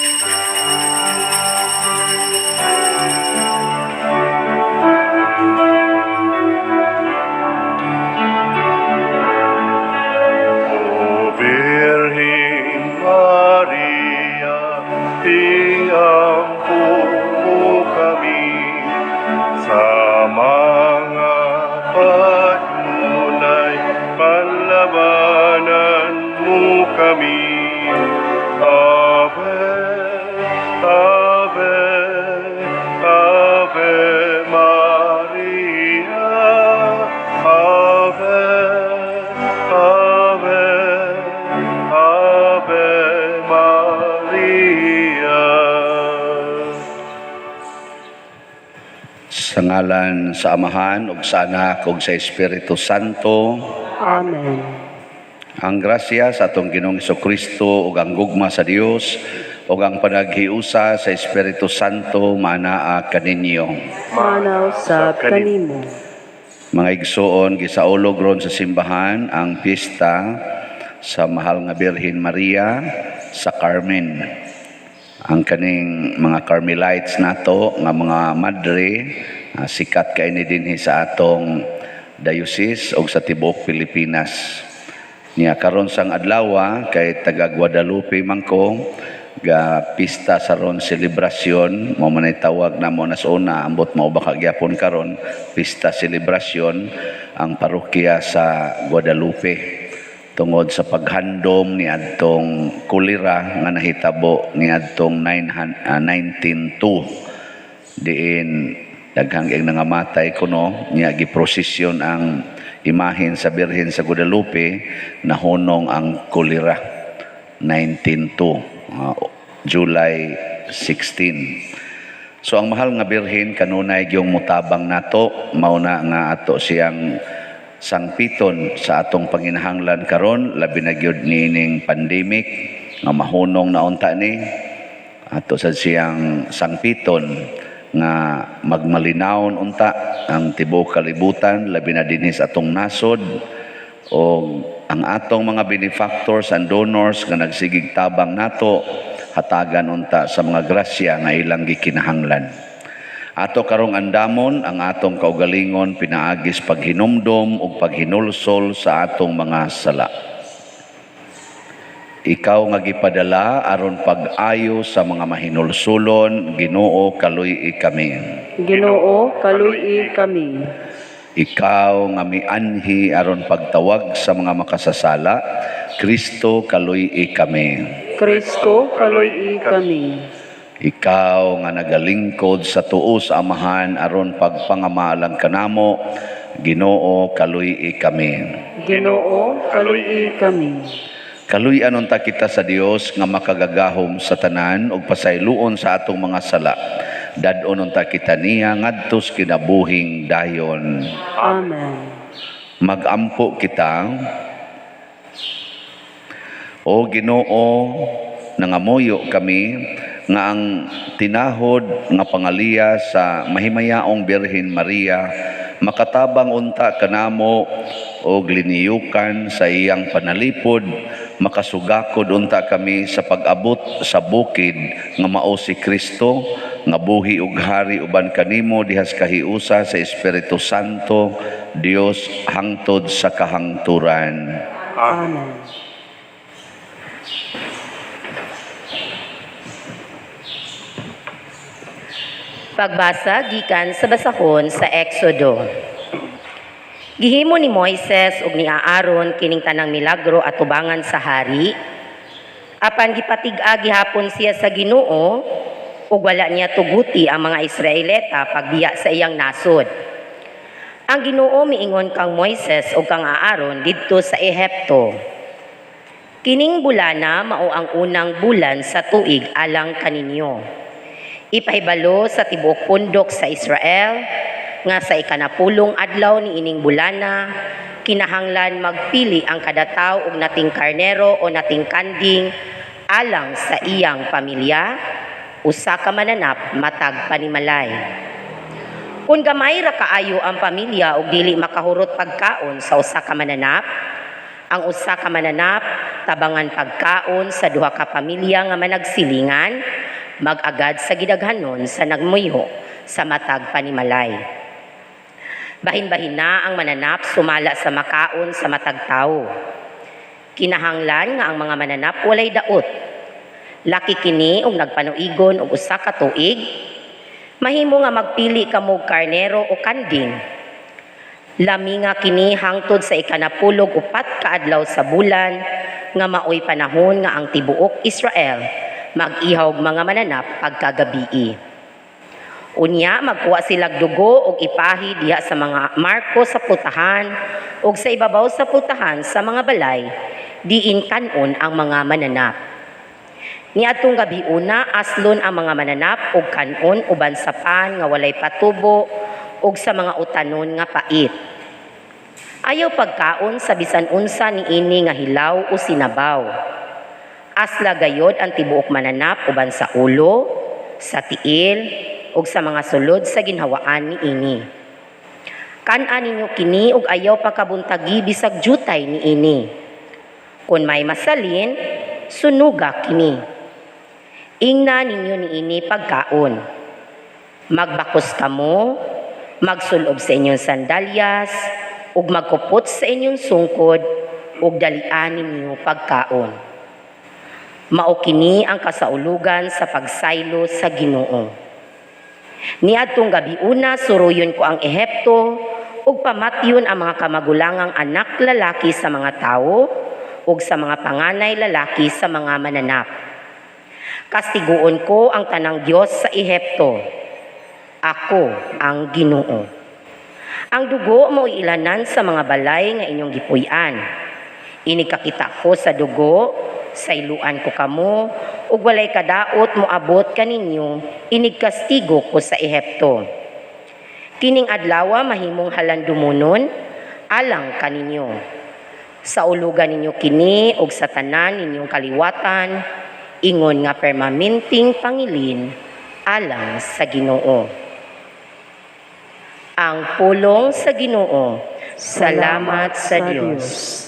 O Birhen Maria, iampo mo kami sa mga patunay, panlabanan mo kami. Ave, Ave, Ave Maria, Ave, Ave, Ave Maria. Sa ngalan sa Amahan ug sa Anak ug sa Espiritu Santo. Amen. Ang grasya sa atong Ginoong Kristo ug ang gugma sa Dios ug ang panaghiusa sa Espiritu Santo maanaa kaninyo. Maanaa usab kanimo. Mga igsoon, gisaulog ron sa simbahan ang pista sa Mahal nga Birhen Maria sa Carmen. Ang kaning mga Carmelites nato nga mga madre, sikat kay ni dinhi sa atong diocese ug sa tibuok Pilipinas. Niya karon sang adlaw, kay taga Guadalupe man ko, ga pista sa ron, selebrasyon mo man ay tawag namo na sa una, ambot mao ba kagyapon karon pista selebrasyon ang parokya sa Guadalupe tungod sa paghandom ni adtong kolera nga nahitabo niadtong 1902, diin daghang kay nangamatay kuno. Niya giprosesyon ang imahen sa Birhen sa Guadalupe, nahunong ang kolera 1902, July 16. So ang Mahal nga Birhen kanunay gyung mutabang nato, mao na nga ato siyang sangpiton sa atong panginahanglan karon, labi na gyud niining pandemic nga mahunong na unta ni, ato sa siyang sangpiton nga magmalinawon unta ang tibuok kalibutan, labi na dinhi sa atong nasod, o ang atong mga benefactors and donors nga nagsigig tabang nato, hatagan unta sa mga grasya nga ilang gikinahanglan. Ato karong andamon ang atong kaugalingon pinaagis paghinumdom ug paghinulsol sa atong mga sala. Ikaw nga gipadala aron pag-ayo sa mga mahinulsulon, Ginoo, kaluy-i kami. Ginoo, kaluy-i kami. Ikaw nga mianhi aron pagtawag sa mga makasasala, Kristo, kaluy-i kami. Kristo, kaluy-i kami. Ikaw nga nagalingkod sa tuo sa Amahan aron pagpangamalang kanamo, Ginoo, kaluy-i kami. Ginoo, kaluy-i kami. Kaluy-an unta kita sa Dios nga makagagahom sa tanan ug pasayloon sa atong mga sala. Dad-on unta kita niya ngadto sa kinabuhing dayon. Amen. Magampo kita. O Ginoo, nangamuyo kami nga ang tinahod nga pangaliya sa mahimayaong Birhen Maria makatabang unta kanamo og liniyukan sa iyang panalipod, makasugakod unta kami sa pag-abot sa bukid nga mao si Kristo, nga buhi ug hari uban kanimo dihas kahiusa sa Espiritu Santo, Dios, hangtod sa kahangturan. Amen. Pagbasa gikan sa basahon sa Exodo. Gihimo ni Moises ug ni Aaron kining tanang milagro atubangan sa hari. Apan gipatig-a gihapon siya sa Ginoo ug wala niya tuguti ang mga Israelita pagbiya sa iyang nasod. Ang Ginoo miingon kang Moises ug kang Aaron didto sa Ehipto. Kining bulana mao ang unang bulan sa tuig alang kaninyo. Ipahibalo sa tibuok pundok sa Israel nga sa ikanapulong adlaw ni ining bulana kinahanglan magpili ang kada tawo og nating karnero o nating kanding alang sa iyang pamilya, usa ka mananap matag panimalay. Kung gamay ra kaayo ang pamilya og dili makahurot pagkaon sa usa ka mananap, Ang usa ka mananap tabangan pagkaon sa duha ka pamilya nga managsilingan, mag-agad sa gidaghanon sa nagmuyo sa matag panimalay. Bahin-bahin na ang mananap sumala sa makaon sa matag tawo. Kinahanglan nga ang mga mananap walay daot. Laki kini og nagpanuigon og usa ka tuig. Mahimo nga magpili kamo og karnero o kanding. Laminga kini hangtod sa ikanapulog upat ka adlaw sa bulan nga maoy panahon nga ang tibuok Israel mag-ihaw og mga mananap pagkagabii. Unya magkuha silag dugo og ipahi diha sa mga marko sa pultahan ug sa ibabaw sa pultahan sa mga balay diin kan-on ang mga mananap. Niadtong gabiuna aslon ang mga mananap og kan-on uban sa pan nga walay patubo ug sa mga utanon nga pait. Ayaw pagkaon sa bisan unsa niini nga hilaw o sinabaw. Asla gayod ang tibuok mananap uban sa ulo, sa tiil, ug sa mga sulod sa ginhawaan niini. Kan-a ninyo kini ug ayaw pakabuntagi bisag jutay niini. Kun may masalin, sunuga kini. Ingna ninyo niini pagkaon. Magbakos kamo, magsulob sa inyong sandalyas, ug magkupot sa inyong sungkod, ug dalian ninyo pagkaon. Mao kini ang kasaulugan sa pagsaylo sa Ginoo. Niadtong gabiuna suruyon ko ang Ehipto ug pamatyon ang mga kamagulangang anak lalaki sa mga tawo ug sa mga panganay lalaki sa mga mananap. Kastiguon ko ang tanang Dios sa Ehipto. Ako ang Ginoo. Ang dugo mao ilanan sa mga balay nga inyong gipuy-an. Inig kakita ko sa dugo, sayluan ko kamo, ug walay kadaot moabot kaninyo, inigkastigo ko sa Ehipto. Kining adlawa mahimong halandumunon alang kaninyo. Sauluga ninyo kini ug sa tanan ninyong kaliwatan, ingon nga permanenteng pangilin alang sa Ginoo. Ang pulong sa Ginoo. Salamat sa Dios.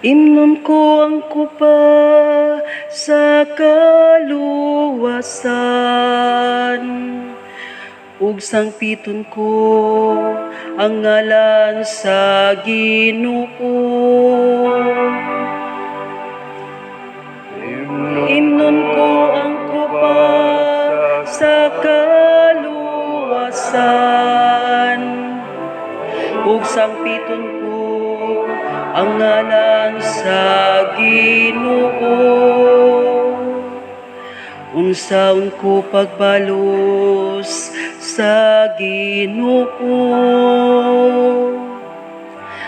Imnon ko ang kupa sa kaluwasan, ug sangpiton ko ang ngalan sa Ginoo. Imnon ko ang kupa sa kaluwasan, ug sangpiton ko ang ngalan sa Ginoo. Unsaon ko pagbalos sa Ginoo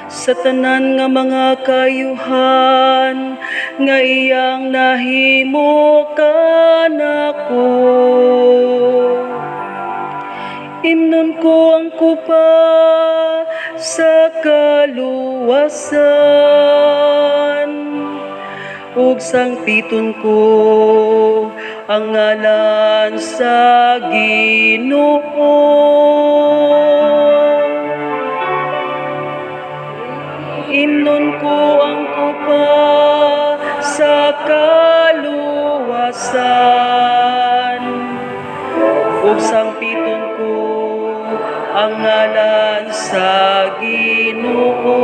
sa tanan nga mga kayuhan nga iyang nahimo kanako. Imnon ko ang kupa sa kaluwasan, ug sangpiton ko ang ngalan sa Ginoo. Imnon ko ang kupa sa kaluwasan, ug sangpiton ko ang ngalan sa Ginoo.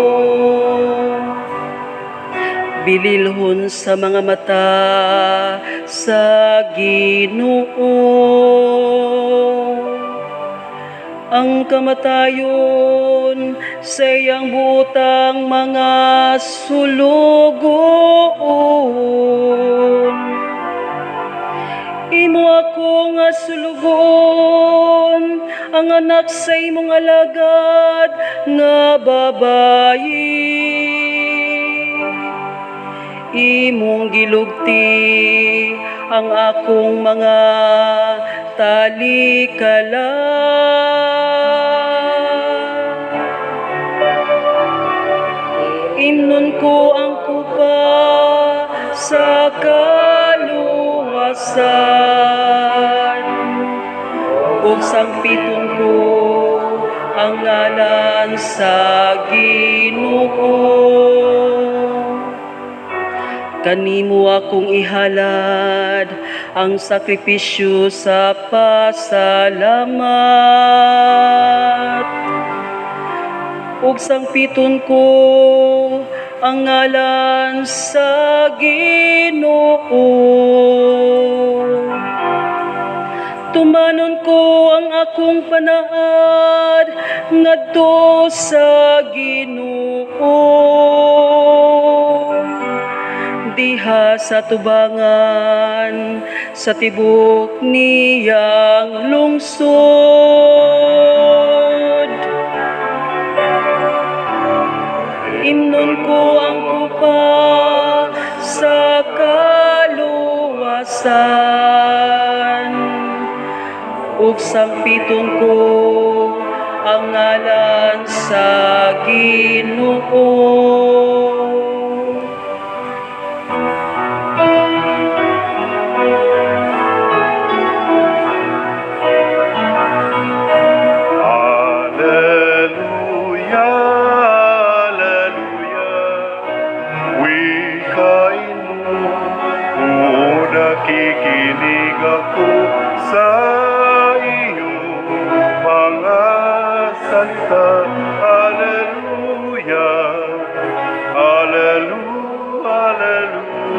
Bililhon sa mga mata sa Ginoo ang kamatayon sa iyang butang mga sulugoon. Imo ako nga sulugoon, ang anak sa imong alagad nga babayi. Imong gilugti ang akong mga talikala. Imnon ko ang kupa sa kaluwasan, ug sangpiton ko ang ang ngalan sa Ginoo. Kanimo akong ihalad ang sakripisyo sa pasalamat. Ug sangpiton ko ang ngalan sa Ginoo. Tumanon ko ang akong panaad ngadto sa Ginoo. Diha sa tubangan sa tibok niyang lungsod. Imnon ko ang kupa sa kaluwasan, ug sampiton ko ang ngalan sa Ginoo. Alleluia, Alleluia. Wikain mo, o nakikinig ako sa iyong mga salita. Alleluia, Alleluia, Alleluia.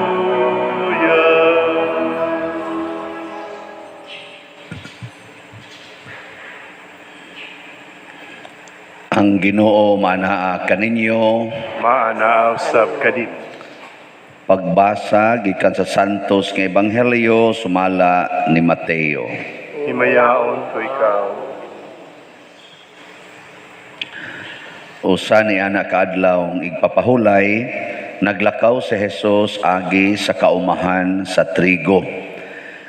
Ang Ginoo manaa kaninyo. Maanaaw sab kadin. Pagbasa gikan sa Santos nga Ebanghelyo sumala ni Mateo. Himayaon ko ikaw. Usa ni ana kaadlaw igpapahulay, naglakaw si Jesus agi sa kaumahan sa trigo.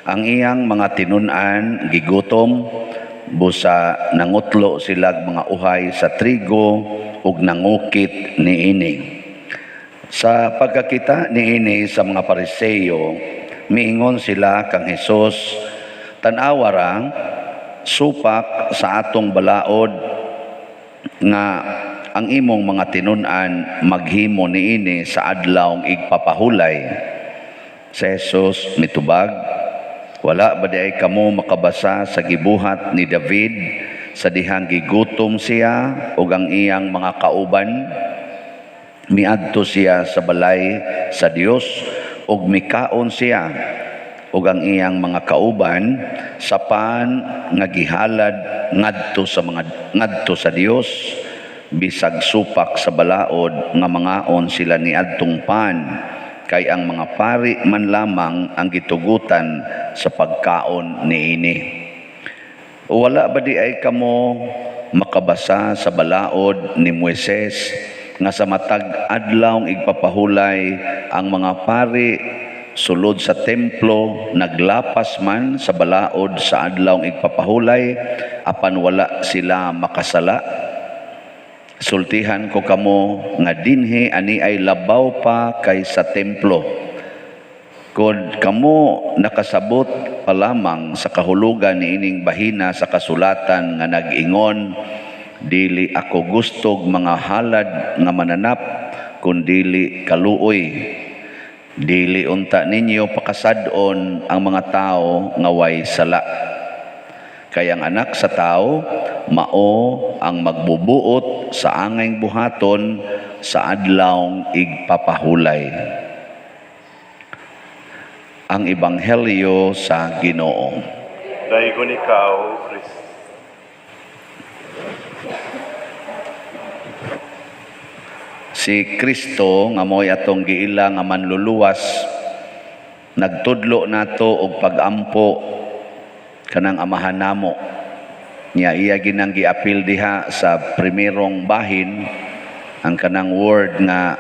Ang iyang mga tinun-an gigutom, busa nangutlo silag mga uhay sa trigo ug nangukit niini. Sa pagkakita niini sa mga Pariseo, miingon sila kang Hesus, tan-awa ra supak sa atong balaod nga ang imong mga tinun-an maghimo niini sa adlawng igpapahulay. Si Jesus mitubag, wala ba di ay kamo makabasa sa gibuhat ni David sa dihang gigutom siya ug ang iyang mga kauban? Miadto siya sa balay sa Dios ug mikaon siya ug ang iyang mga kauban sa pan nga gihalad ngadto sa Dios, bisag supak sa balaod nga mangaon sila niadtong pan, kay ang mga pari man lamang ang gitugutan sa pagkaon niini. Wala ba di ay kamo makabasa sa balaod ni Moises nga sa matag adlaw igpapahulay ang mga pari sulod sa templo naglapas man sa balaod sa adlaw igpapahulay apan wala sila makasala? Sultihan ko kamo nga dinhi ani ay labaw pa kaysa templo. Kung kamo nakasabot pa lamang sa kahulugan niining bahina sa kasulatan nga nag-ingon, dili ako gustog mga halad nga mananap, kundili kaluoy. Dili unta ninyo pakasad-on ang mga tao nga way sala. Kay ang anak sa tao mao ang magbubuot sa angay buhaton sa adlawng igpapahulay. Ang Ebanghelyo sa Ginoo. Daigon ikaw, Kristo. Si Kristo nga mo'y atong giila nga manluluwas, nagtudlo nato og pagampo kanang amahan namo. Nya iya ginang giapil diha sa primerong bahin ang kanang word nga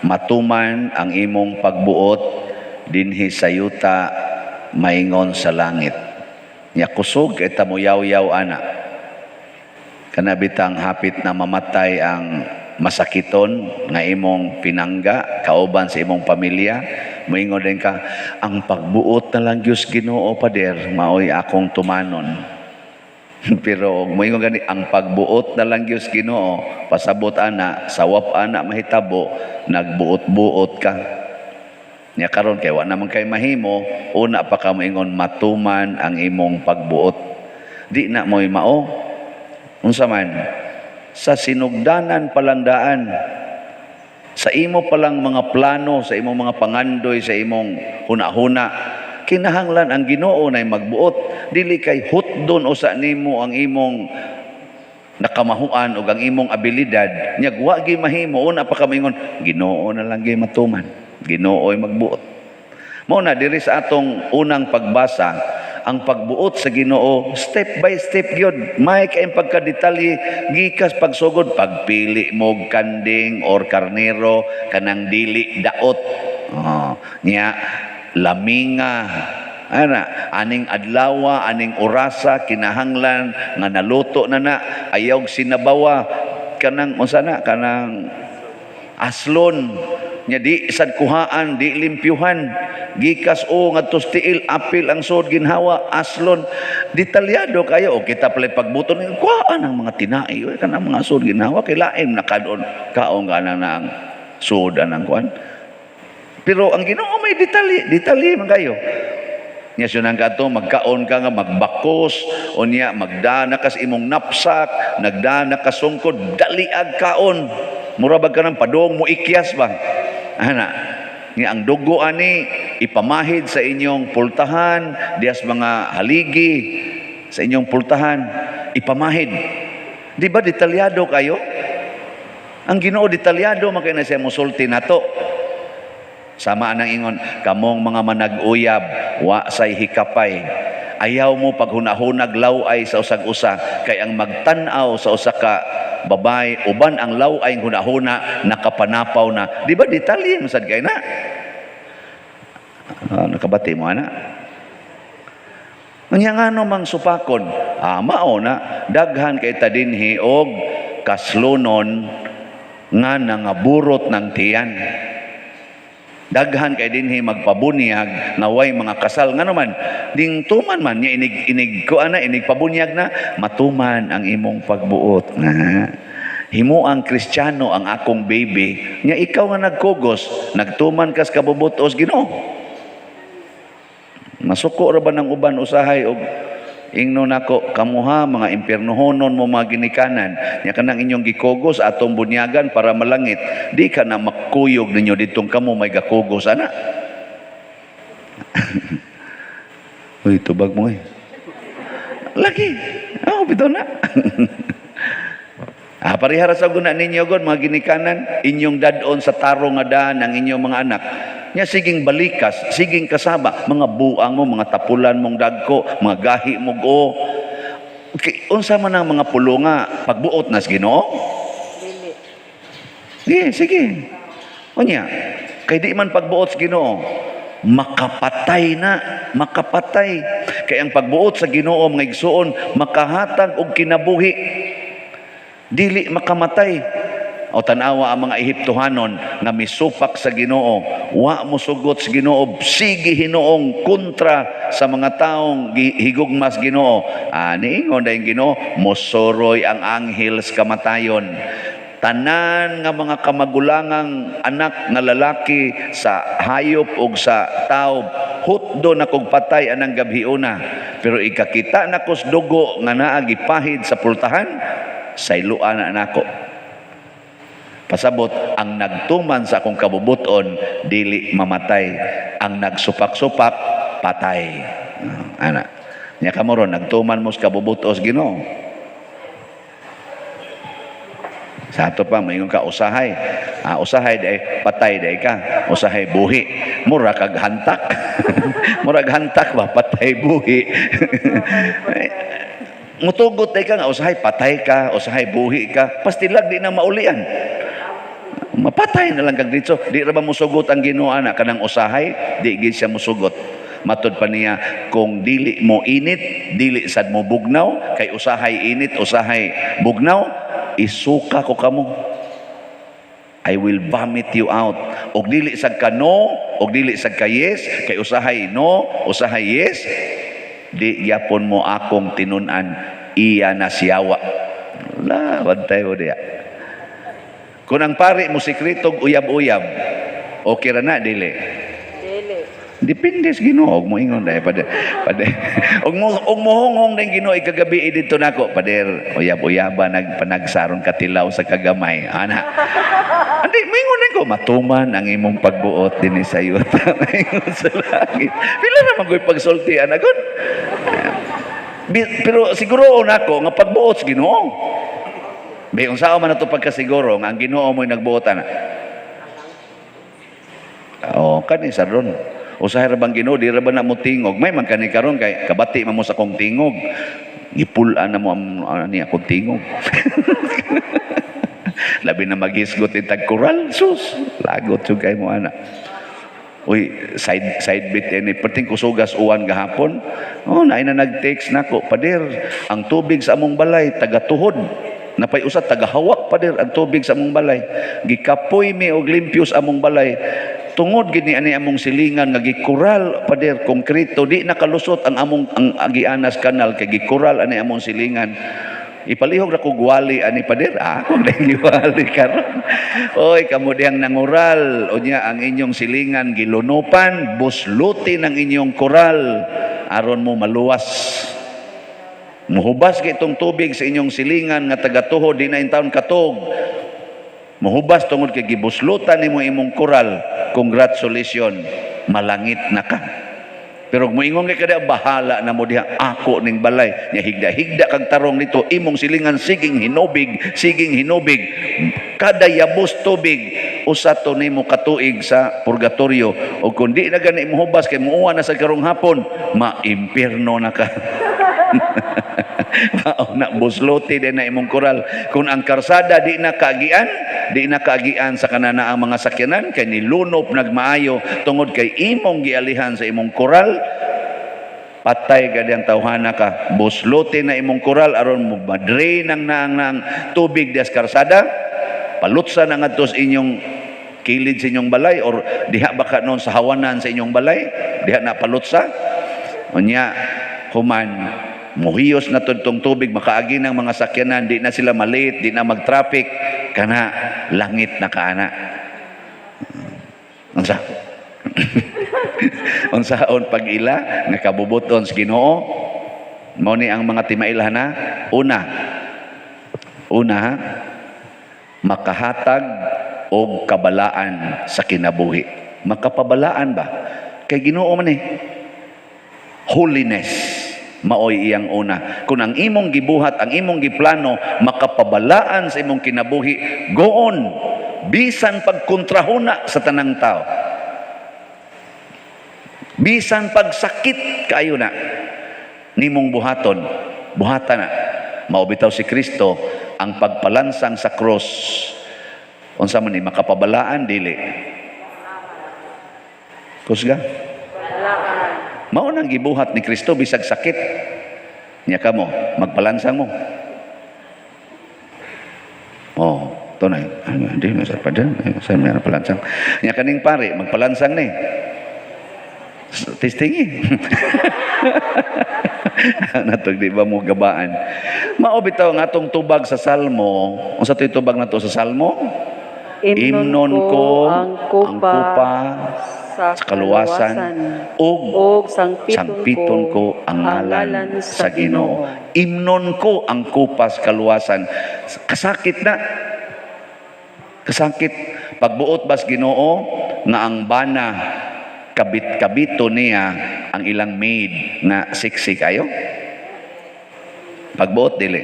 matuman ang imong pagbuot dinhi sa yuta maingon sa langit. Nya kusog eta moyaw-yaw ana. Kana bitang hapit na mamatay ang masakiton nga imong pinangga kauban sa imong pamilya, moingon din ka, ang pagbuot na lang Dios Ginoo Pader maoy akong tumanon. Pero og moingon gani ang pagbuot na lang gyud sa Ginoo, pasabot ana, sawap ana mahitabo, nagbuot-buot ka. Nya karon kay wa naman kay mahimo, una pa ka moingon matuman ang imong pagbuot. Di na mo'y mao. Unsa man? Sa sinugdanan palang daan, sa imo palang mga plano, sa imong mga pangandoy, sa imong huna-huna, kinahanglan ang Ginoo nay magbuot. Dili kay hutdon usa nimo ang imong nakamahuan ug ang imong abilidad, nya wa gi mahimo, una pa ka moingon, Ginoo na lang gi matuman. Ginoo ay magbuot. Mao na diri sa atong unang pagbasa, ang pagbuot sa Ginoo step by step gyud. May kay pagkadetalye gikas pagsugod pagpili mo og kanding or karnero kanang dili daot. Oh, nya laminga ana aning adlawa, aning orasa, kinahanglan nga naluto na na, ayaw sinabawa, kanang unsa na, kanang aslon nya, di sad kuhaan, di limpyuhan, gikas o ngadto sa tiil, apil ang suod, ginhawa, aslon, detalyado kayo. O kita pala pagbuton, kuhaan ang mga tinai, oy, kanang mga suod ginhawa, kay lain na kadon kaon ka na ang suod anang kuan. Pero ang Ginoo may detalye, detalye man kayo. Nya sunan kadto magkaon ka nga magbakos o niya magdana kas imong napsak, nagdana ka sungkod, dali ag kaon. Mura bag ka ng padong mo ikyas ba? Ana, nga ang dugo ani ipamahid sa inyong pultahan, diyas mga haligi sa inyong pultahan, ipamahid. Di ba detalyado kayo? Ang Ginoo detalyado man kay na siya musulti nato. Sama nang ingon, kamong mga manag-uyab, wa say hikapay. Ayaw mo paghunahunag laway sa usag usa, kay ang magtan-aw sa usa ka babae uban ang laway hunahuna, nakapanapaw na. Di ba detalye man sad kay na? Ah, nakabati mo ana? Unya ngano mang supakon? Ah, mao na daghan kay ta dinhi og kaslonon nga nangaburot ng tiyan. Daghan kay dinhi magpabunyag nga way mga kasal, ngano man ding tuman man niya inig inig ko ana inig pabunyag na matuman ang imong pagbuot na himuang Kristiyano ang akong baby. Nya ikaw nga nagkugos, nagtuman kas kabubutos Ginoo? Masuko ra ba ng uban usahay og ingno nako, kamuha mga impiernohonon mo mga ginikanan, nya kanang inyong gikugos atong bunyagan para malangit, di ka na makuyog ninyo ditong kamo may gakugos ana. Uy, tubag mo eh. Lagi. Ako bitaw na. Ah, parehara sa guna ninyo god mga ginikanan, inyong dadon sa tarong nga daan ang inyong mga anak. Nya siging balikas, siging kasaba, mga buang mo, mga tapulan mong dagko, mga gahi mo go. Okay, unsa man ang mga pulo nga pagbuot nas Ginoo? Dili. Sige, sige. Unya, kay di man pagbuot sa Ginoo, makapatay na, makapatay. Kay ang pagbuot sa Ginoo, mga igsuon, makahatag og kinabuhi. Dili makamatay. O tanawa ang mga Ehiptohanon nga misupak sa Ginoo, wa mo sugot sa Ginoo, sige hinuong kontra sa mga taong higugmas Ginoo. Ah, niingon dayon Ginoo, mosoroy ang anghel sa kamatayon. Tanan nga mga kamagulangang anak nga lalaki sa hayop ug sa tawo, hutdo na kog patay anang gabhiuna. Pero ikakita na kos dugo nga naa gipahid sa pultahan, sayloan na nako. Pasabot, ang nagtuman sa akong kabubuton, dili mamatay. Ang nagsupak-supak, patay. Ah, ana. Nya kamo ron, nagtuman mo sa kabubutos Ginoo. Sa ato pa, maingon ka, usahay. Ah, usahay, day, patay day ka. Usahay, buhi. Mura kag hantak. Murag hantak ba, patay, buhi. Mutugot day ka nga, usahay, patay ka, usahay, buhi ka. Pastilag, di na maulian. Mapatay na lang kag dito. Di ra ba musugot ang Ginoo ana kanang usahay, di gid siya musugot. Matod pa niya, kung dili mo init, dili sad mo bugnaw, kay usahay init, usahay bugnaw, isuka ko kamo. I will vomit you out. Og dili sad ka no, og dili sad ka yes, kay usahay no, usahay yes, di gyapon mo akong tinun-an. iya na siyawa. La, bantay mo diya. Kung ang pari mo sikretog uyab-uyab, okay ra na, dili? Dili. Depende sa Ginoo, og moingon dai pader. Pader. Og mohonghong ning Ginoo kagabi didto nako, pader, uyab-uyaba nagpanagsaron katilaw sa kagamay. Ana. Andi moingon din ko matuman ang imong pagbuot dinhi sa yuta maingon sa langit. Pila ra man ko'y pagsulti ana gud. Pero siguro nako nga pagbuot sa Ginoo. Bi unsa man ato pagkasiguro nga ang Ginoo mo'y nagbuot ana? Oh, kani sa ron. Usahay ra bang Ginoo, di ra ba na mo tingog? May man kani karon kay kabati man mo sa akong tingog. Gipul-an na mo ang ano niya akong tingog. Labi na maghisgot itag kural, sus. Lagot jud kay mo ana. Uy, side side bit ini perting kusugas uwan gahapon. Oh, naay na nag-text nako, "Pader, ang tubig sa among balay tagatuhod. Napay usa tagahawak, pader, ang tubig sa among balay. Gikapoy mi og limpyo sa among balay. Tungod gini ani among silingan nga gikural, pader, konkreto, di nakalusot ang among ang agianas kanal kay gikural ani among silingan. Ipalihog ra kog wali ani, pader." Ah, akong giwali karon. Oy, kamo dihang nangural, unya ang inyong silingan gilunupan, buslutin ang inyong koral aron mo maluwas. Muhubas kay itong tubig sa inyong silingan nga tagatuhod, di na taon katog. Muhubas tungod kay gibuslutan nimo imong koral. Congratulations, malangit na ka. Pero kung moingon kay kada bahala na mo diha, ako ning balay nya higda-higda kag tarong nito imong silingan siging hinubig, siging hinubig. Kada yabos tubig usa to nimo katuig sa purgatorio. O kung di na gani mohubas kay muuwan na sa karong hapon, maimpierno na ka. Mao na, busluti din na imong koral. Kung ang karsada di na kaagian, di na kaagian sa kanana ang mga sakyanan kay nilunop nagmaayo tungod kay imong gialihan sa imong koral, patay ka diyang tawhana ka. Busluti na imong koral aron mo ma-drain ang naang naang tubig dias karsada. Palutsa na ngadto sa inyong kilid sa inyong balay or diha baka noon sa hawanan sa inyong balay, diha na palutsa. Unya, human, muhiyos na tong tubig, makaagi ng mga sakyanan, di na sila malit, di na mag-traffic, kana langit na kaana. Unsa? Unsaon pag-ila nga kabubuton sa Ginoo? Mao ni ang mga timailhan na. Una, una ha, makahatag og kabalaan sa kinabuhi. Makapabalaan ba? Kay Ginoo man eh. Holiness maoy iyang una. Kung ang imong gibuhat, ang imong giplano makapabalaan sa imong kinabuhi, go on. Bisan pagkontrahuna sa tanang tao. Bisan pagsakit kayo na nimong buhaton, buhata na. Mao bitaw si Kristo ang pagpalansang sa cross. Unsa man ni, makapabalaan dili? Kusga? Mao nang gibuhat ni Kristo bisag sakit. Nya kamo, magpalansang mo. Oh, to na. Hindi mo sa pader, sa may palansang. Nya kaning pare, magpalansang ni. Testingi. Natog di ba mo gabaan? Mao bitaw nga atong tubag sa Salmo. Unsa to'y tubag nato sa Salmo? Imnon ko ang kupa, sa kaluwasan ug ug sangpiton, sangpiton ko ang ngalan sa Ginoo. Imnon ko ang kupa sa kaluwasan. Kasakit na. Kasakit. Pagbuot bas Ginoo nga ang bana kabit-kabito niya ang ilang maid nga sexy kayo? Pagbuot dili.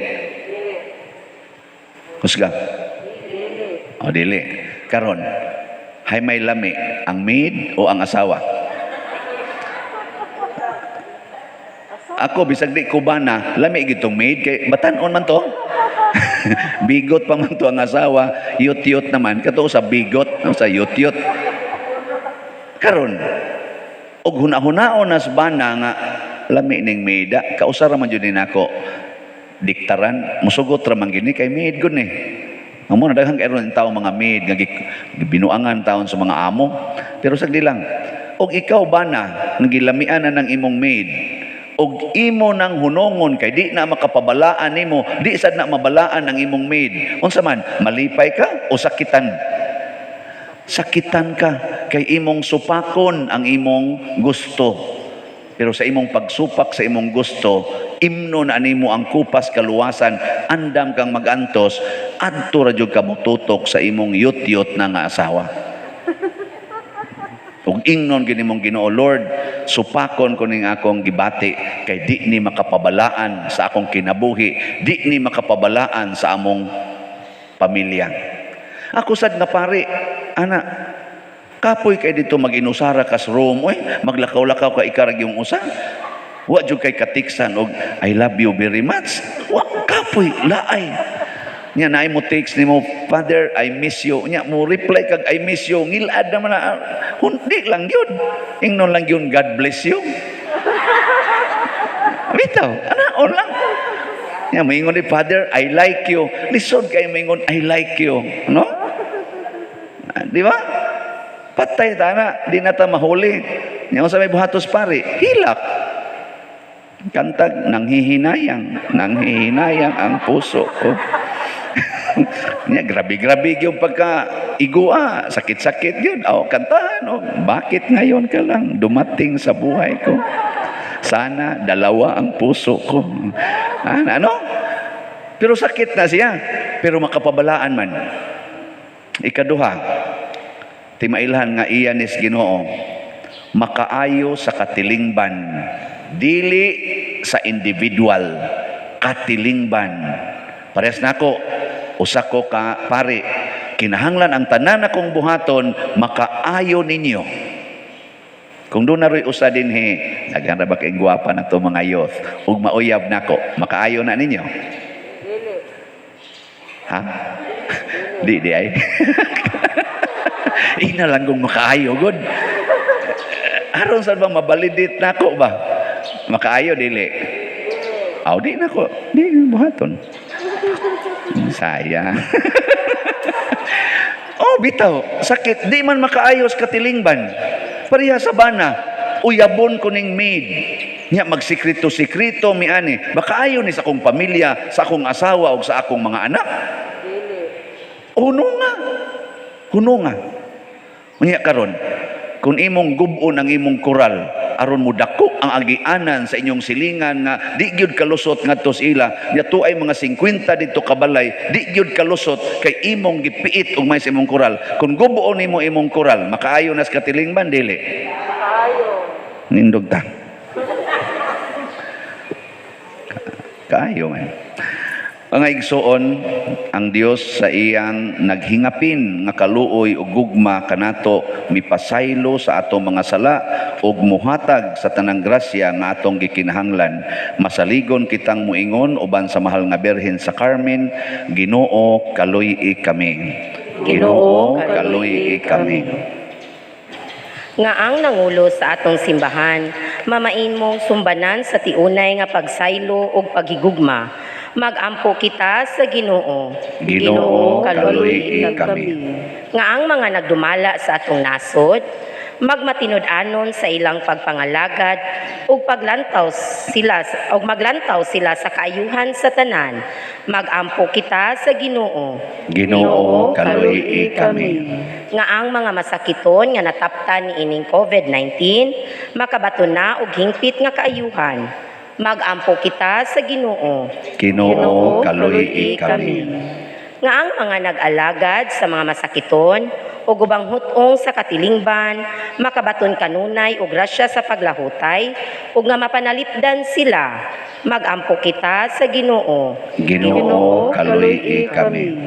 Kusga. O dili. Karon, hay may lami, ang maid o ang asawa? Ako bisag di ko bana, lami gitong maid kay batan-on man to. Bigot pa man to ang asawa, yut-yut naman kato sa bigot, sa yut-yut. Karon, og huna-hunaon nas bana nga lami ning maida, kausa ra man jud ni nako diktaran, musugot ra man gini kay maid gud ni. Amo na daghang kay ron tao mga maid nga gibinuangan taon sa mga amo. Pero sagdi lang, og ikaw bana nga gilamian na ng imong maid, Ug imo nang hunongon kay di na makapabalaan nimo, di sad na mabalaan ang imong maid. Unsa man, malipay ka o sakitan? Sakitan ka kay imong supakon ang imong gusto. Pero sa imong pagsupak sa imong gusto, imno na nimo ang kupas kaluwasan, andam kang magantos, adto ra jud ka motutok sa imong yut-yut na nga asawa. Ug ingnon gini mong Ginoo, "Lord, supakon ko ning akong gibati kay di ni makapabalaan sa akong kinabuhi, di ni makapabalaan sa among pamilya." Ako sad nga pare, ana, kapoy kay dito mag-inusara kas room, oy, maglakaw-lakaw ka ikarag yung usa. Wa jud kay katiksan og "I love you very much." Wa, kapoy, laay. Nya naay mo text nimo, "Father, I miss you." Nya mo reply kag "I miss you," ngilad naman na. Hindi lang yun. Ingnon lang yun, "God bless you." Bitaw, ana on lang. Nya moingon ni, "Father, I like you." Lisod kay moingon "I like you," no? Ah, di ba? Patay ta na, di na ta mahuli. Nya unsa may buhatos pare? Hilak. Kantag, "Nanghihinayang, nanghihinayang ang puso ko." Nya grabe-grabe yung pagka igua, sakit-sakit yun. O, kantahan, o, "Bakit ngayon ka lang dumating sa buhay ko? Sana dalawa ang puso ko." Ah, ano? Pero sakit na siya. Pero makapabalaan man. Ikaduha, timailhan nga iya nis Ginoo, makaayo sa katilingban, dili sa individual, katilingban. Parehas nako, usa ko ka pare, kinahanglan ang tanan akong buhaton makaayo ninyo. Kung doon na ro'y usa dinhi, daghan ra ba kay gwapa na to mga youth, ug mauyab nako, makaayo na ninyo? Dili. Ha? Di, di ay. Ina lang kung makaayo, good. Aron sa bang mabalidate nako ba? Makaayo, dili. Aw, di nako. Di, buhaton. Sayang. Oh, bitaw. Sakit. Di man makaayos katilingban. Pareha sa bana. Uyabon ko ning maid. Nya magsikrito-sikrito mi ani. Baka ayo ni sa akong pamilya, sa akong asawa o sa akong mga anak. Dili. Huno nga. Huno nga. Unya karon, kung imong gub-on ang imong koral, aron mo dako ang agianan sa inyong silingan nga di gyud kalusot ngadto sa ila, nya ay mga 50 didto kabalay, di gyud kalusot kay imong gipiit og may sa imong koral. Kung gub-on nimo imong koral, makaayo nas katilingban, dili? Makaayo. Nindog ta. Kaayo man. Mga igsoon, ang Dios sa iyang naghingapin nga kaluoy ug gugma kanato mipasaylo sa atong mga sala ug muhatag sa tanang grasya nga atong gikinahanglan. Masaligon kitang muingon uban sa mahal nga Birhen sa Carmen, Ginoo, kaluy-i kami. Ginoo, kaluy-i kami. Nga ang nangulo sa atong simbahan, mamain mong sumbanan sa tiunay nga pagsaylo ug paghigugma. Magampo kita sa Ginoo. Ginoo, kaluy-i kami. Nga ang mga nagdumala sa atong nasod, magmatinud-anon sa ilang pagpangalagad ug paglantaw sila ug maglantaw sila sa kaayuhan sa tanan. Magampo kita sa Ginoo. Ginoo, kaluy-i kami. Nga ang mga masakiton nga nataptan niining COVID-19 makabaton na og hingpit nga kaayuhan. Magampo kita sa Ginoo. Ginoo, kaluy-i kami. Nga ang mga nag-alagad sa mga masakiton o gubang hutong sa katilingban makabaton kanunay og grasya sa paglahutay ug nga mapanalipdan sila. Magampo kita sa Ginoo. Ginoo, kaluy-i kami.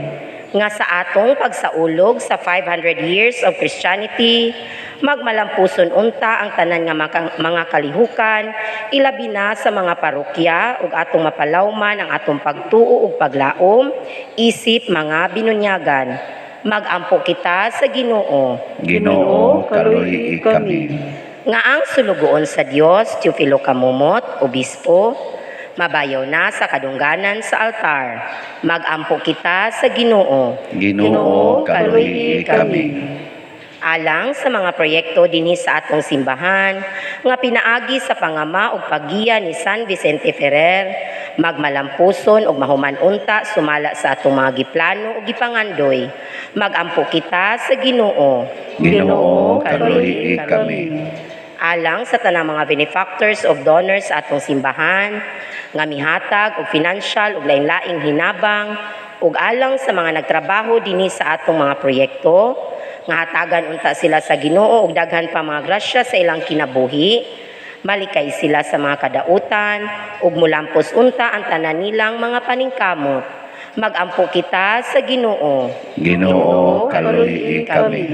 Nga sa atong pagsaulog sa 500 years of Christianity, magmalampuson unta ang tanan nga mga kalihukan, ilabi na sa mga parokya ug atong mapalawman ang atong pagtuo ug paglaom isip mga binunyagan. Magampo kita sa Ginoo. Ginoo, kaluy-i kami. Nga ang sulugoon sa Dios, Teofilo Camomot, Obispo, mabayaw na sa kadungganan sa altar. Magampo kita sa Ginoo. Ginoo, kaluy-i kami. Alang sa mga proyekto dinhi sa atong simbahan, nga pinaagi sa pangama ug paggiya ni San Vicente Ferrer, magmalampuson ug mahuman unta sumala sa atong mga giplano ug gipangandoy. Magampo kita sa Ginoo. Ginoo, kaluy kami. Alang sa tanang mga benefactors ug donors sa atong simbahan nga mihatag og financial ug lain-laing hinabang, ug alang sa mga nagtrabaho dinhi sa atong mga proyekto, nga hatagan unta sila sa Ginoo og daghan pa mga grasya sa ilang kinabuhi, malikay sila sa mga kadautan ug mulampos unta ang tanan nilang mga paningkamot. Magampo kita sa Ginoo. Ginoo, kaluy kami.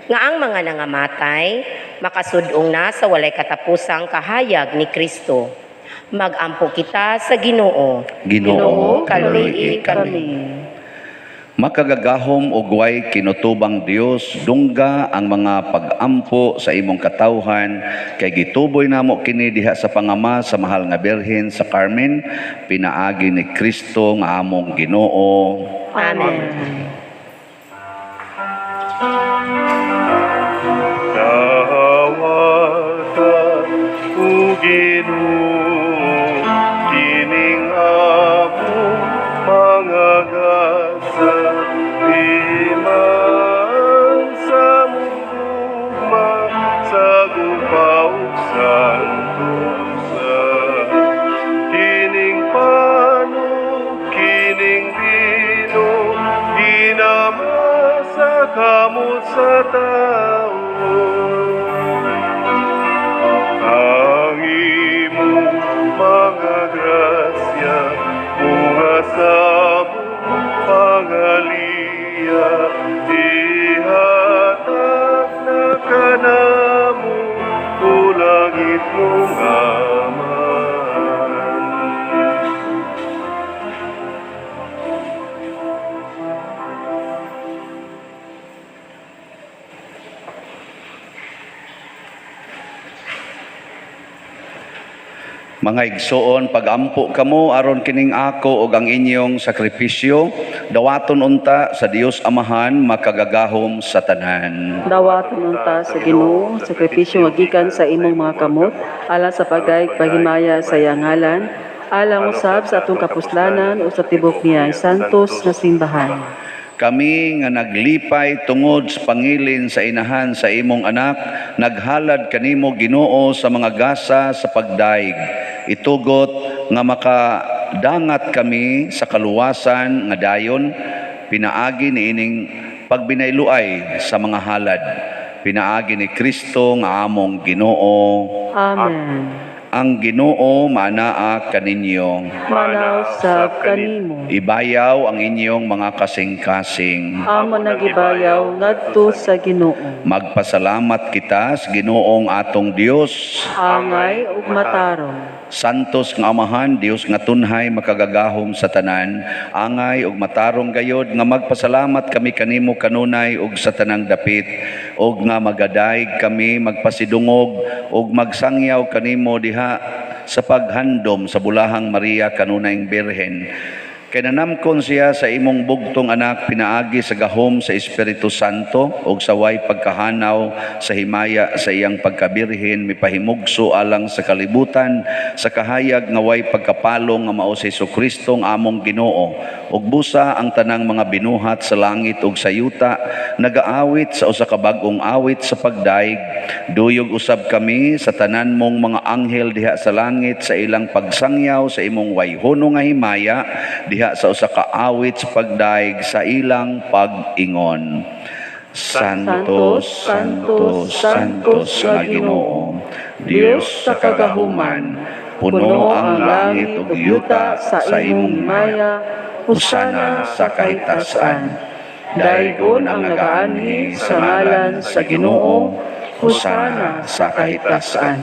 Nga ang mga nangamatay makasudong na sa walay katapusang kahayag ni Kristo. Magampo kita sa Ginoo. Ginoo, kaluy kami. Makagagahom og way kinutubang Dios, dungga ang mga pag-ampo sa imong katawhan, kay gituboy namo kini diha sa pangama sa mahal nga Birhen sa Carmen, pinaagi ni Kristo nga among Ginoo. Amen. Dawata o Ginoo, kining among mga gasa, iman sa mugma, sa gupaw santusa. Kining pano, kining bino, ginama sa kamot sa tao. Ang imong mga grasya, mga sa pangaliya, ihatag na kanamo, kulangit mong Amahan. Mga igsoon, pagampo kamo aron kining ako ug ang inyong sakripisyo, dawaton unta sa Dios Amahan makagagahom sa tanan. Dawaton unta sa Ginoo sakripisyo nga gikan sa imong mga kamot, alang sa pagayig paghimaya sa iyang ngalan, alang usab sa atong kapuslanan o sa tibok niya santos nga simbahan. Kami nga naglipay tungod sa pangilin sa inahan sa imong anak, naghalad kanimo Ginoo sa mga gasa sa pagdaig. Itugot nga makadangat kami sa kaluwasan nga dayon, pinaagi niining pagbinayluay sa mga halad. Pinaagi ni Kristo nga among Ginoo. Amen. Ang Ginoo maanaa kaninyo. Manaw sab kanimo. Ibayaw ang inyong mga kasing-kasing. Amo nagibayaw ngadto sa Ginoo. Magpasalamat kita sa Ginoong atong Dios. Angay ug matarong. Santos nga Amahan, Dios nga tunhay makagagahom sa tanan, angay ug matarong gayod nga magpasalamat kami kanimo kanunay ug sa tanang dapit, ug nga magadaig kami magpasidungog ug magsangyaw kanimo diha sa paghandom sa bulahang Maria kanunayng Birhen. Kay nanamkon siya sa imong bugtong anak pinaagi sa gahom sa Espiritu Santo ug sa way pagkahanaw sa himaya sa iyang pagkabirhen mipahimugso alang sa kalibutan sa kahayag nga way pagkapalong nga mao si Hesukristo ang among Ginoo. Ug busa ang tanang mga binuhat sa langit ug sa yuta nagaawit sa usa ka bag-ong awit sa pagdaig. Duyog usab kami sa tanan mong mga anghel diha sa langit sa ilang pagsangyaw sa imong wayhono nga himaya diha sa usa ka awit sa pagdaig sa ilang pag-ingon. Santo, Santo, Santos nga Ginoo, Dios sa kagahuman, puno ang langit ug yuta sa imong himaya, hosana sa kahitasan. Daigon ang nagaanhi sa ngalan sa Ginoo, hosana sa kahitasan.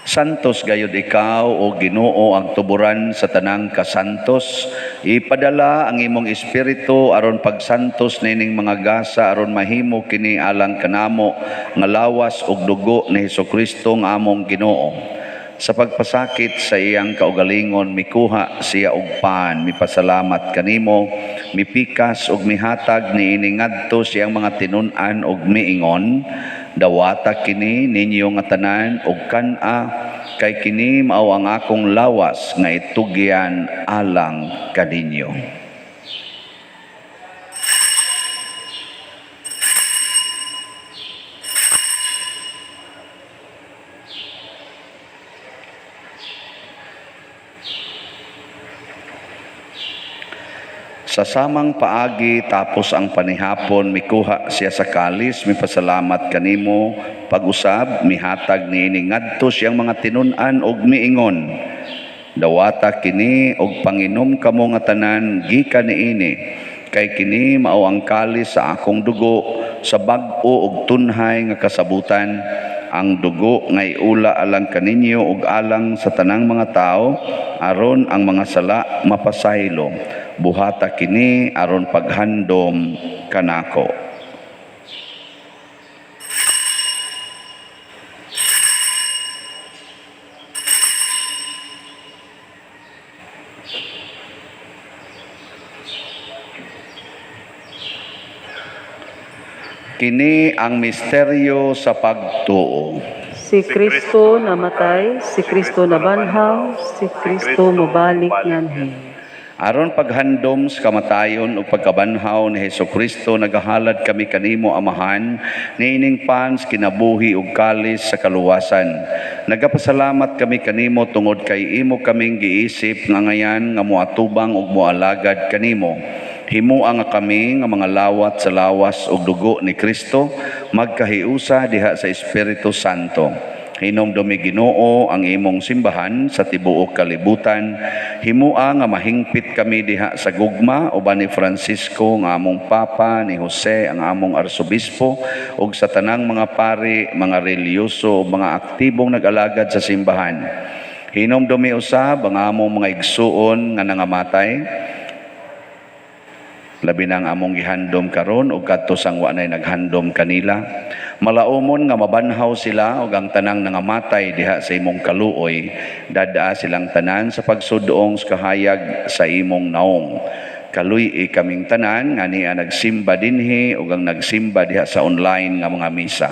Santos gayud ikaw o Ginoo ang tuburan sa tanang kasantos. Ipadala ang imong espiritu aron pagsantos nining mga gasa aron mahimo kini alang kanamo nga lawas ug dugo ni Hesukristo nga among Ginoo. Sa pagpasakit sa iyang kaugalingon mikuha siya og pan, mipasalamat kanimo, mipikas ug mihatag niini ngadto siyang mga tinun-an ug miingon, Dawata kini ninyo nga tanan og kan-a, kay kini mao ang akong lawas nga itugyan alang kaninyo. Sa samang paagi tapos ang panihapon, mikuha siya sa kalis, mipasalamat kanimo, pag-usab, mihatag niini ngadto siyang mga tinun-an og miingon: Dawata kini og panginom kamo nga tanan gikan niini, kay kini mao ang kalis sa akong dugo sa bag-o og tunhay nga kasabutan, ang dugo nga iula alang kaninyo ug alang sa tanang mga tawo aron ang mga sala mapasaylo. Buhata kini aron paghandom kanako. Kini ang misteryo sa pagtuo. Si Kristo namatay, si Kristo nabanhaw, si Kristo mobalik nganhi. Aron paghandom sa kamatayon ug pagkabanhaw ni Hesukristo, nagahalad kami kanimo, Amahan, niining pans kinabuhi ug kalis sa kaluwasan. Nagapasalamat kami kanimo tungod kay imo kaming giisip nga ngayan nga moatubang ug moalagad kanimo. Himua nga kami nga mga lawat sa lawas ug dugo ni Kristo magkahiusa diha sa Espiritu Santo. Hinumdumi, Ginoo, ang imong simbahan sa tibuok kalibutan. Himua nga mahingpit kami diha sa gugma uban ni Francisco nga among Papa, ni Jose ang among Arsobispo, ug sa tanang mga pari, mga relihiyoso ug mga aktibong nag-alagad sa simbahan. Hinumdumi usab ang among mga igsuon nga nangamatay, labi na ang among gihandom karon ug kadto sang wa nay naghandom kanila. Malaumon nga mabanhaw sila ug ang tanang nangamatay diha sa imong kaluoy, dadaa silang tanan sa pagsudong sa kahayag sa imong naong. Kaluy-i kaming tanan nga niya nagsimba dinhi ug ang nagsimba diha sa online nga mga misa.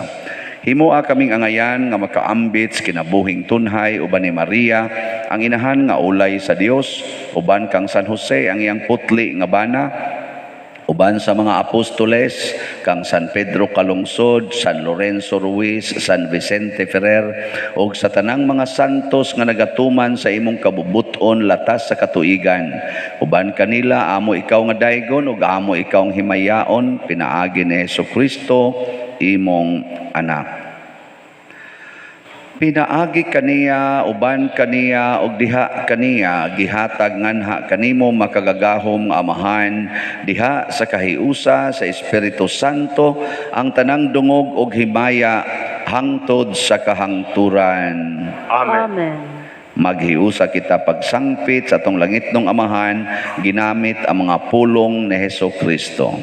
Himoa kaming angayan nga makaambit sa kinabuhing tunhay uban ni Maria, ang inahan nga ulay sa Dios, uban kang San Jose ang iyang putli nga bana, uban sa mga apostoles, kang San Pedro Calungsod, San Lorenzo Ruiz, San Vicente Ferrer, ug sa tanang mga santos nga nagatuman sa imong kabubuton latas sa katuigan. Uban kanila amo ikaw nga daygon ug amo ikaw ang himayaon pinaagi ni Hesukristo imong anak. Pinaagi kaniya, uban kaniya, ug diha kaniya, gihatag nganha kanimo makagagahom nga Amahan, diha sa kahiusa sa Espiritu Santo, ang tanang dungog ug himaya hangtod sa kahangturan. Amen. Amen. Maghiusa kita pagsangpit sa atong langitnong Amahan, ginamit ang mga pulong ni Hesukristo.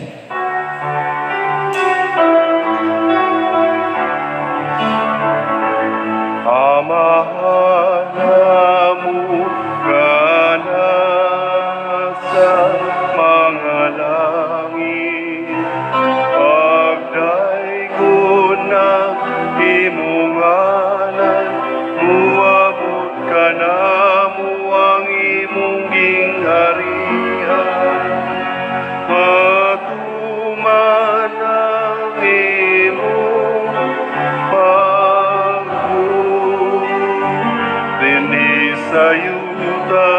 Amahan namo nga nasa mga langit, pagdaygon na imong ngalan, muabot kanamo ang imong gingharian. Matuman ang imong pagbuot dinhi sa yuta,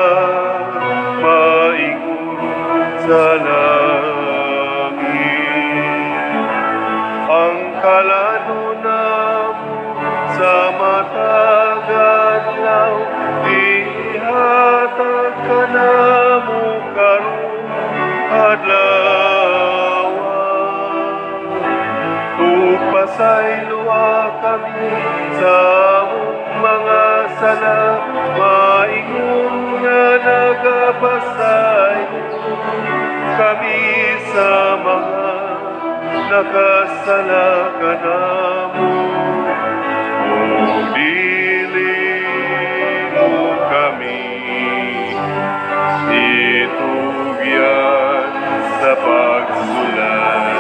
maingon sa langit. Ang kalanon namo sa matag adlaw, ihatag kanamo karong adlaw. Ug pasayloa kami sa among mga sala, maingon nga nagapasaylo kami sa mga nakasala kanamo. Ug dili mo kami itugyan sa pagsulay,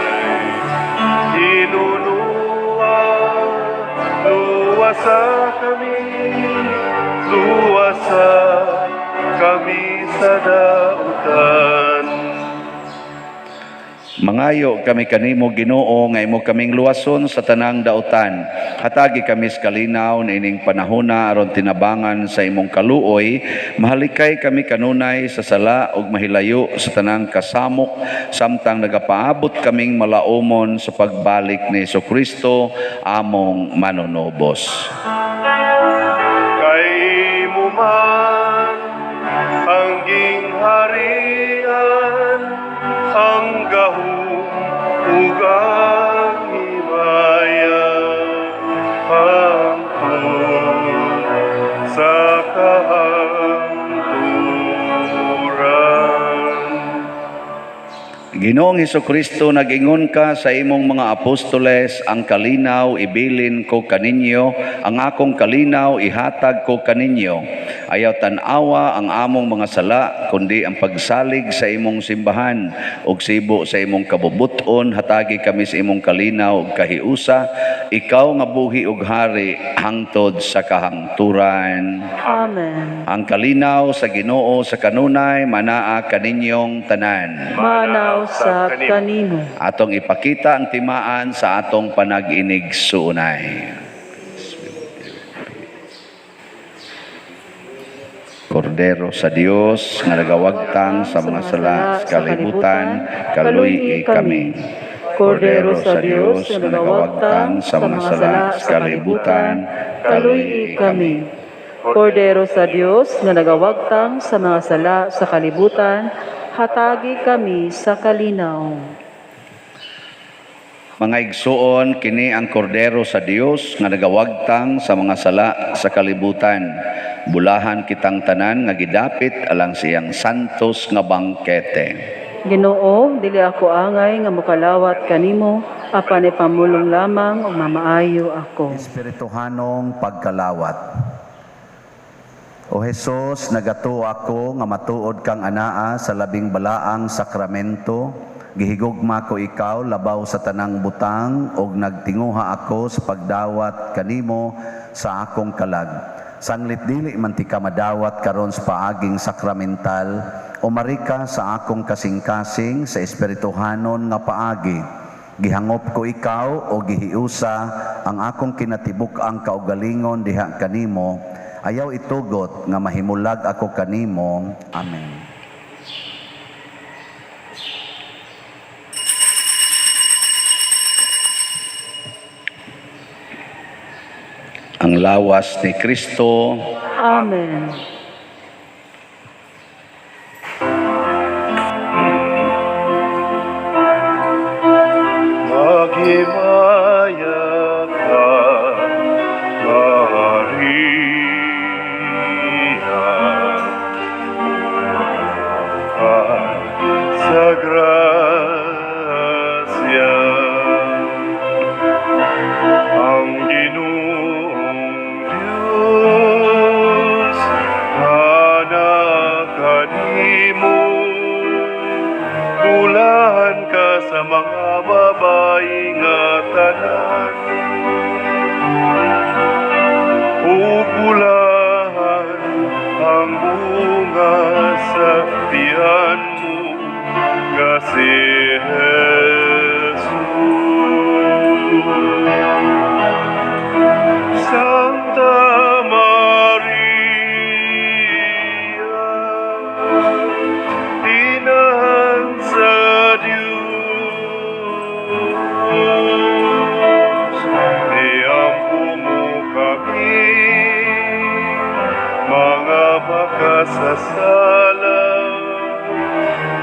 hinunuan Luwasa kami, luwasa kami sa dautan. Mangayo kami kanimo, Ginoo, nga imo kaming luwason sa tanang dautan. Hatagi kami sa kalinaw niining panahona aron tinabangan sa imong kaluoy, mahalikay kami kanunay sa sala ug mahilayo sa tanang kasamok samtang nagapaabot kaming malaumon sa pagbalik ni Kristo among manunubos. Kay imo man ang gingharian, ang gahom ug ang himaya hangtod sa kahangturan. Ginoong Hesukristo, nag-ingon ka sa imong mga apostoles, "Ang kalinaw ibilin ko kaninyo, ang akong kalinaw ihatag ko kaninyo." Ayaw tan-awa ang among mga sala, kundi ang pagsalig sa imong simbahan ug sibo sa imong kabubuton, hatagi kami sa imong kalinaw ug kahiusa, ikaw nga buhi ug hari hangtod sa kahangturan. Amen. Ang kalinaw sa Ginoo sa kanunay manaa kaninyong tanan. Maana usab kanimo. Atong ipakita ang timaan sa atong panag-inig-suunay. Kordero sa Dios nga nagawagtang sa mga sala sa kalibutan, kaluy-i kami. Kordero sa Dios nga nagawagtang sa mga sala sa kalibutan, kaluy-i kami. Kordero sa Dios nga nagawagtang sa mga sala sa kalibutan, hatagi kami sa kalinaw. Mga igsuon, kini ang Kordero sa Dios nga nagawagtang sa mga sala sa kalibutan. Bulahan kitang tanan nga gidapit alang siyang santos nga bangkete. Ginoo, dili ako angay nga mokalawat kanimo, apan ipamulong lamang ug mamaayo ako. Espirituhanong pagkalawat. O Hesus, nagatuo ako nga matuod kang anaa sa labing balaang sakramento. Gihigugma ko ikaw labaw sa tanang butang ug nagtinguha ako sa pagdawat kanimo sa akong kalag. Sanglit dili man tika madawat karon sa paaging sakramental, umari ka sa akong kasing-kasing sa espirituhanon nga paagi. Gihangop ko ikaw o gihiusa ang akong kinatibuk-ang kaugalingon diha kanimo. Ayaw itugot nga mahimulag ako kanimo. Amen. Ang lawas ni Kristo. Amen. Maghimaya ka, Maria, ka sa grasya. Ang Ginoong Diyos, anaa kanimo, bulahan ka sa mga babae nga tanan, ug bulahan ang bunga sa tiyan mo nga si Jesus. Santa Maria, Inahan sa Diyos, iampo mo kami, mga makasasala,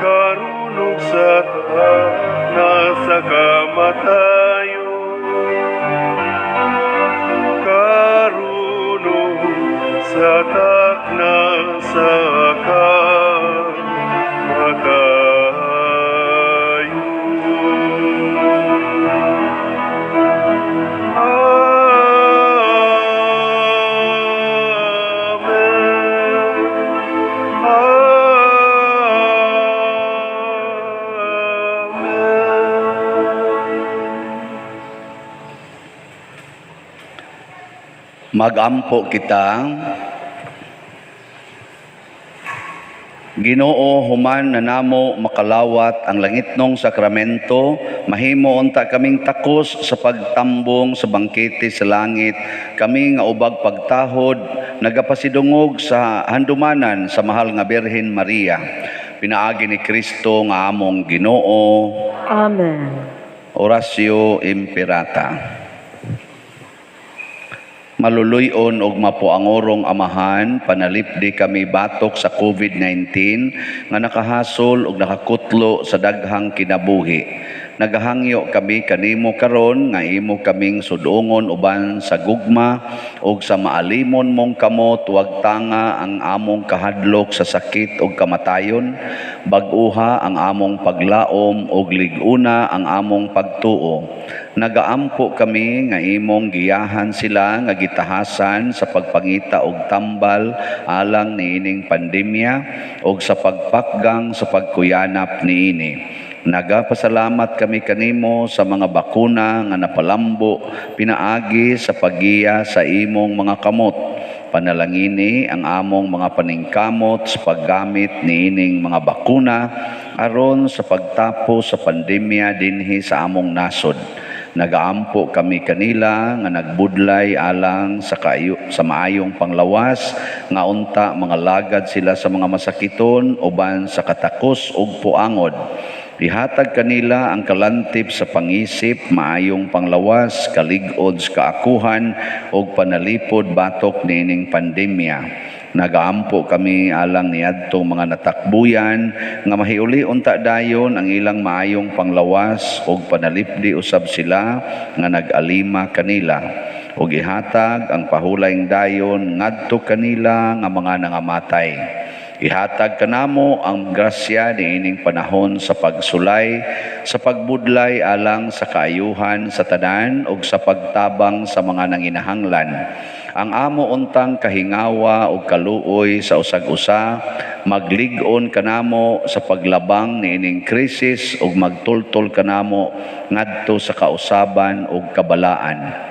karon ug sa takna sa kamatayon. Karon ug sa takna sa kamatayon. Amen. Amen. Magampo kita. Ginoo, human na namo makalawat ang langitnong sakramento, mahimo unta kaming takos sa pagtambong sa bangkete sa langit, kami nga ubag pagtahod, nagapasidungog sa handumanan sa mahal nga Birhen Maria. Pinaagi ni Kristo nga among Ginoo. Amen. Oratio Imperata. Maluluy-on og mapuangorong Amahan, panalipdi kami batok sa COVID-19 nga nakahasol og nakakutlo sa daghang kinabuhi. Nagahangyo kami kanimo karon nga imo kaming sudungon uban sa gugma ug sa maalimon mong kamot, wag tanga ang among kahadlok sa sakit ug kamatayon, bag-uha ang among paglaom ug lig-una ang among pagtuo. Nagaampo kami nga imong giyahan sila nga gitahasan sa pagpangita og tambal alang niining pandemya ug sa pagpakgang sa pagkuyanap niini. Nagapasalamat kami kanimo sa mga bakuna nga napalambo pinaagi sa paggiya sa imong mga kamot. Panalangini ang among mga paningkamot sa paggamit niining mga bakuna aron sa pagtapos sa pandemya dinhi sa among nasod. Nagaampo kami kanila nga nagbudlay alang sa kayo, sa maayong panglawas nga unta mga lagad sila sa mga masakiton uban sa katakos ug puangod. Ihatag kanila ang kalantip sa pangisip, maayong panglawas, kalig-od sa kaakuhan ug panalipod batok niining pandemya. Nagaampo kami alang niadtong mga natakbuyan nga mahiuli unta dayon ang ilang maayong panglawas ug panalipdi usab sila nga nag-alima kanila ug ihatag ang pahulayng dayon ngadto kanila nga mga nangamatay. Ihatag kanamo ang grasya niining panahon sa pagsulay, sa pagbudlay alang sa kaayuhan sa tanan ug sa pagtabang sa mga nanginahanglan. Ang amo untang kahingawa ug kaluoy sa usag-usa, maglig-on kanamo sa paglabang niining krisis ug magtultol kanamo ngadto sa kausaban ug kabalaan.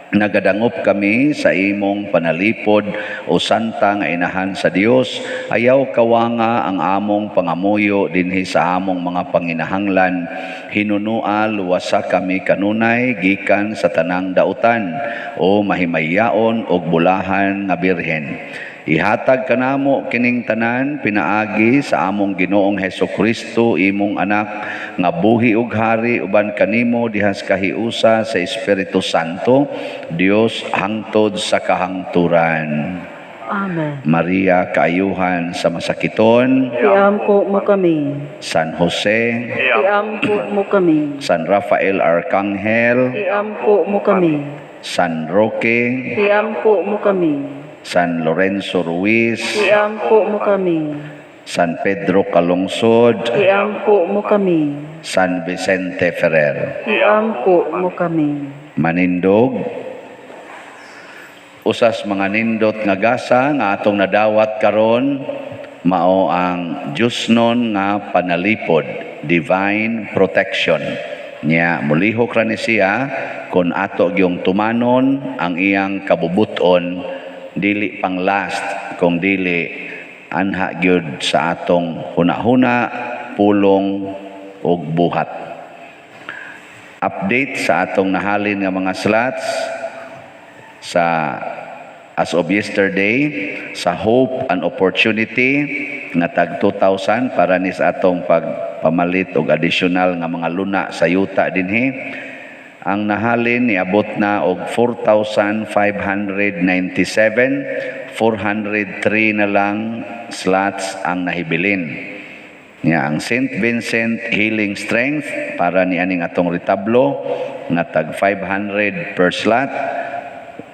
Nagadangop kami sa imong panalipod o santa nga inahan sa Dios, ayaw kawanga ang among pangamuyo dinhi sa among mga panginahanglan. Hinunua luwasa kami kanunay gikan sa tanang dautan o mahimayaon og bulahan nga birhen. Ihatag kanamo kining tanan pinaagi sa among Ginoong Hesus Kristo, imong anak nga buhi ug hari uban kanimo dihas kahiusa sa Espiritu Santo, Dios hangtod sa kahangturan. Amen. Maria, kaayuhan sa masakiton. Iampo mo kami. San Jose, Iampo mo kami. San Rafael Arcangel, Iampo mo kami. San Roque, Iampo mo kami. San Lorenzo Ruiz, Iampo mo kami. San Pedro Calungsod, Iampo mo kami. San Vicente Ferrer. Iampo mo kami. Manindog, usas mga nindot nga gasa nga atong nadawat karon mao ang Diyosnon nga panalipod, divine protection. Nya mulihok ra ni siya kon ato gyung tumanon ang iyang kabubuton, dili pang last kung dili anha gyud sa atong hunahuna, pulong ug buhat. Update sa atong nahalin nga mga slots sa as of yesterday sa Hope and Opportunity nga tag 2,000 para ni sa atong pagpamalit og additional nga mga luna sa yuta dinhi. Ang nahalin niabot na og 4,597, 403 na lang slots ang nahibilin. Nya ang Saint Vincent Healing Strength para ni aning atong retablo nga tag 500 per slot,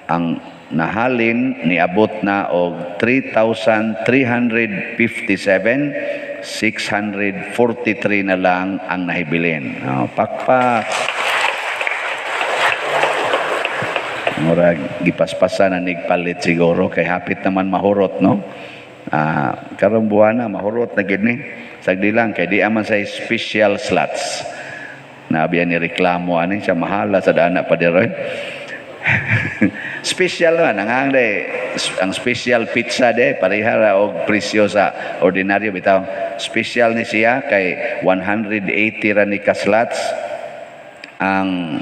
ang nahalin niabot na og 3,357, 643 na lang ang nahibilin. Oh, pakpak. Murag gipaspasan na nigpalit siguro kay hapit naman mahurot, no? Karong buwana mahurot na gid ni. Sagdi lang kay di aman sa special slots. Naabiyan ni reklamo ani siya mahala sa dana pa diroy. Special man ang day, ang special pizza de pareha ra og presyo sa ordinaryo bitaw. Special ni siya kay 180 ra ni ka slots. Ang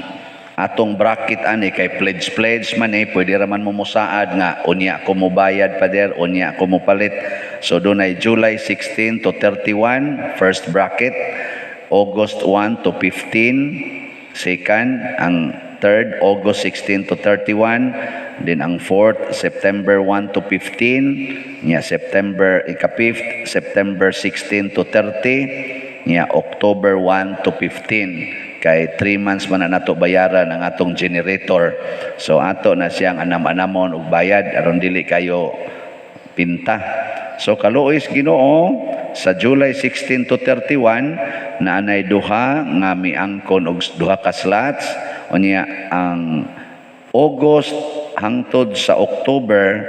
atong bracket ani kay pledge pledge man eh, pwede ra man mo mosaad nga unya ko mobayad, pader, unya ko mopalit. So dunay July 16 to 31 first bracket, August 1 to 15 second, ang third August 16 to 31, then ang fourth September 1 to 15 nya, September ika-fifth September 16 to 30 nya, October 1 to 15, kay 3 months man na nato bayaran ang atong generator. So ato na siyang anam-anamon og bayad aron dili kayo pinta. So kaluoy sa Ginoo, sa July 16 to 31 naanay duha nga miangkon og duha ka slots. Unya ang August hangtod sa October,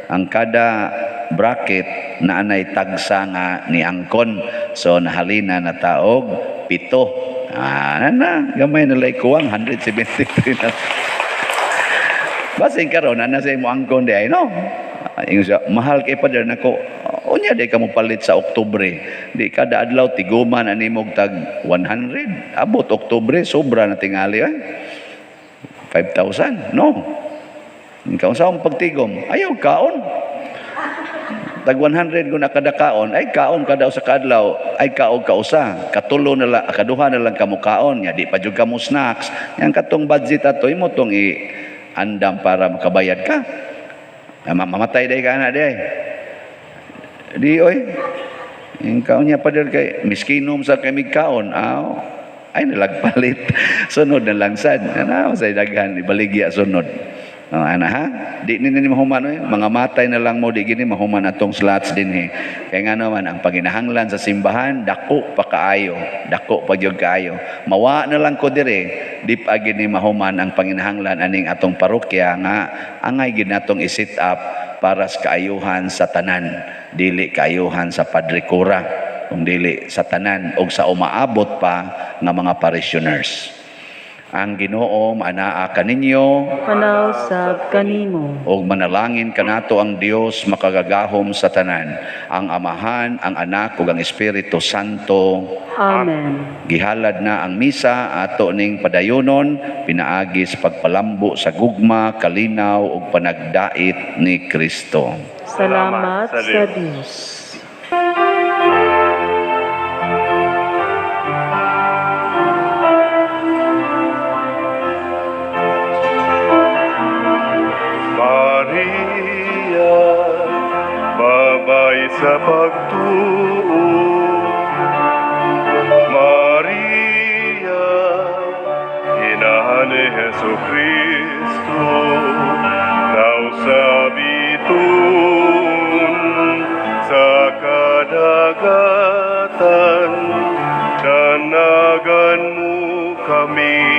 ang kada bracket naanay tagsa nga niangkon. So nahalina na taog 7. Ah, na, gamay na lay kuwang 173 na. Basin karon ana sa imo angkon di ay, no. Ingon siya, "Mahal kay, pader nako." Unya di ka mo palit sa Oktubre. Di kada adlaw tiguman ani mo tag 100. Abot Oktubre sobra na tingali ay. 5,000. No. Ikaw sa akong pagtigom, ayaw kaon. Tag 100 kung kada kaon, ay kaon kada usa ka adlaw, ay kaog kausa. Katulo na lang, kaduha na lang kamo kaon, nya di pa jud kamo snacks. Yang katong budget ato imo tong i andam para makabayad ka. Ah, mamatay day ka na day. Di oy. Yung kaon niya pa kay miskinom sa kay kaon, aw, ay nalagpalit. Sunod na lang sad. Ana sa daghan ibaligya sunod. Oh, ana ha? Di ni ni mahuman oy. Mga matay na lang mo di gini mahuman atong slots dinhi. Kay nga naman ang panginahanglan sa simbahan dako pa kaayo, dako pa gyud kaayo. Mawa na lang ko dire, di pa gini mahuman ang panginahanglan aning atong parokya nga angay gid natong i-set up para sa kaayuhan sa tanan, dili kaayuhan sa Padre Cura, kung dili sa tanan og sa umaabot pa nga mga parishioners. Ang Ginoo maanaa kaninyo. Manaw sab kanimo. Ug manalangin kanato ang Dios makagagahom sa tanan, ang Amahan, ang Anak ug ang Espiritu Santo. Amen. Gihalad na ang misa, ato ning padayonon pinaagi sa pagpalambo sa gugma, kalinaw ug panagdait ni Kristo. Salamat sa Dios. Maria, babay sa pagtuo. Maria, ina ni Jesu Kristo, daw sa bituon sa kadagatan, danagan mo kami.